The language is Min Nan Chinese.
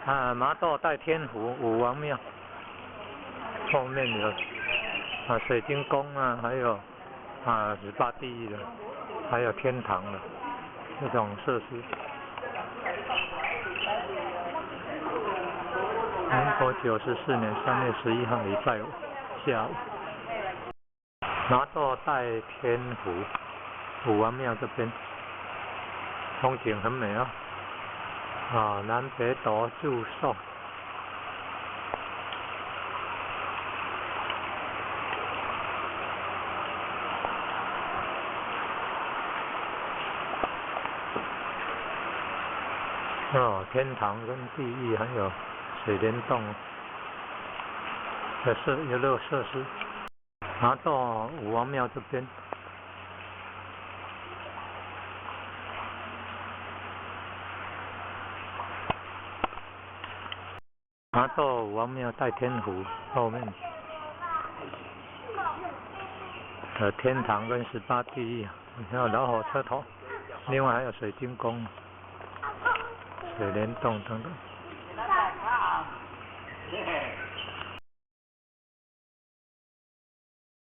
啊，麻豆代天府五王庙后面有水晶宫啊，还有十八地狱的，还有天堂的这种设施。民国94年3月11号，礼拜五下午，麻豆代天府五王庙这边风景很美哦。南北斗祝寿。哦，天堂跟地狱还有水帘洞的游乐设施。麻豆五王庙这边。麻豆五王庙代天府后面的天堂跟十八地狱，还有老火车头，另外还有水晶宫、水帘洞等等。